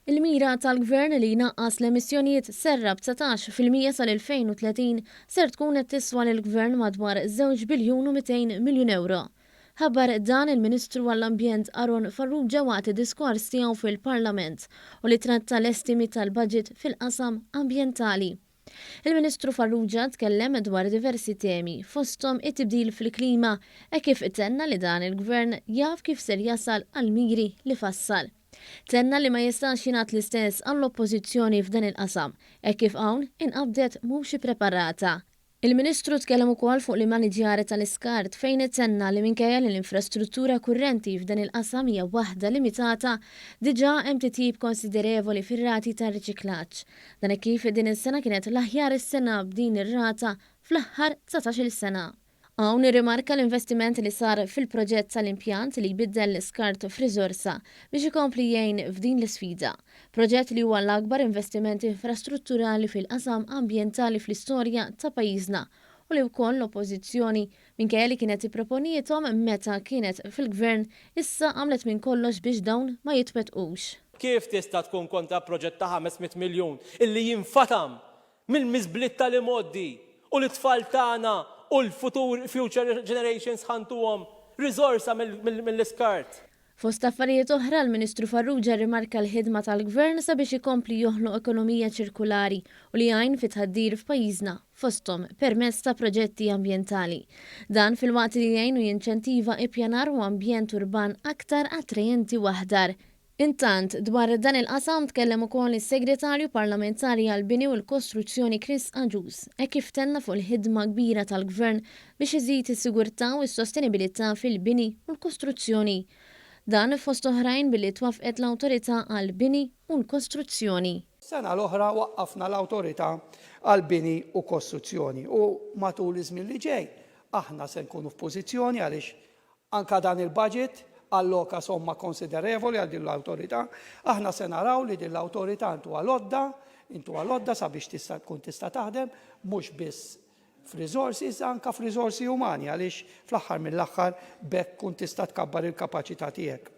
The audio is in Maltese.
Il-mira tal-Gvern li jnaqqas l-emissjonijiet serra b'19% sal-2030 ser tkun qed tiswa lill-Gvern madwar żewġ biljun u 200 miljun ewro. Ħabbar dan il-Ministru għall-Ambjent Aaron Farrugia waqt id-diskors tiegħu fil-Parlament u li tratta l-estimi tal-budget fil-qasam ambjentali. Il-Ministru Farrugia tkellem dwar diversi temi, fosthom it-tibdil fil-klima hekk kif tenna li dan il-Gvern jaf kif ser jasal għall-miri li fassal. Tenna li ma jistax jingħad l-istess għall-Oppożizzjoni f'dan il-qasam, hekk kif hawn inqabdet mhux ippreparata. Il-Ministru tkellem ukoll fuq l-immaniġjar tal-iskart fejn tenna li minkejja li l-infrastruttura kurrenti f'dan il-qasam hija waħda limitata, diġà hemm titjib konsiderevoli fir-rati tar-riċiklaġġ. Dan hekk kif din is-sena kienet l-aħjar sena b'din ir-rata fl-aħħar 19-il sena. Hawn irrimarka l-investiment li sar fil-proġett tal-impjant li jbiddel l-iskart f'riżorsa biex ikompli jgħin f'din l-isfida. Proġett li huwa l-akbar investiment infrastrutturali fil-qasam ambjentali fl-istorja ta' pajjiżna u li wkoll l-Oppożizzjoni, minkejja li kienet ipproponiethom meta kienet fil-Gvern, issa għamlet minn kollox biex dawn ma jitwettqux. Kif tista' tkun kontra proġett ta' 500 miljun illi jinfatam mill-miżbliet tal-imgħoddi u lit-tfal tagħna u l-futur future generations ħa ntuhom riżorsa mill-iskart. Fost affarijiet oħra, l-Ministru Farrugia rrimarka l-ħidma tal-Gvern sabiex ikompli joħloq ekonomija ċirkulari u li jgħin fit-tħaddir f'pajjiżna, fosthom permezz ta' proġetti ambjentali. Dan filwaqt li jgħin u jinċentiva ippjanar u ambjent urban aktar attrajenti u aħdar. Intant, dwar dan il-qasam tkellem ukoll is-Segretarju Parlamentari għall-Bini u l-Kostruzzjoni Chris Agius, hekk kif tenna fuq il-ħidma kbira tal-Gvern biex iżid is-sigurtà u s-sostenibilità fil-bini u l-kostruzzjoni. Dan fost oħrajn billi twaffqet l-Awtorità għall-Bini u l-Kostruzzjoni. Sena l-oħra waqqafna l-Awtorità għall-Bini u Kostruzzjoni u matul iż-żmien li ġej aħna se nkunu f'pożizzjoni għaliex Anke dan il-budget alloka somma konsiderevoli għal din l-awtorità. Aħna se naraw li din l-awtorità ntuha l-għodda, intuha l-għodda sabiex tista' tkun tista' taħdem mhux biss f'riżorsi iżda anke f'riżorsi umani għaliex fl-aħħar mill-aħħar b'hekk tkun tista' tkabbar il-kapaċità tiegħek.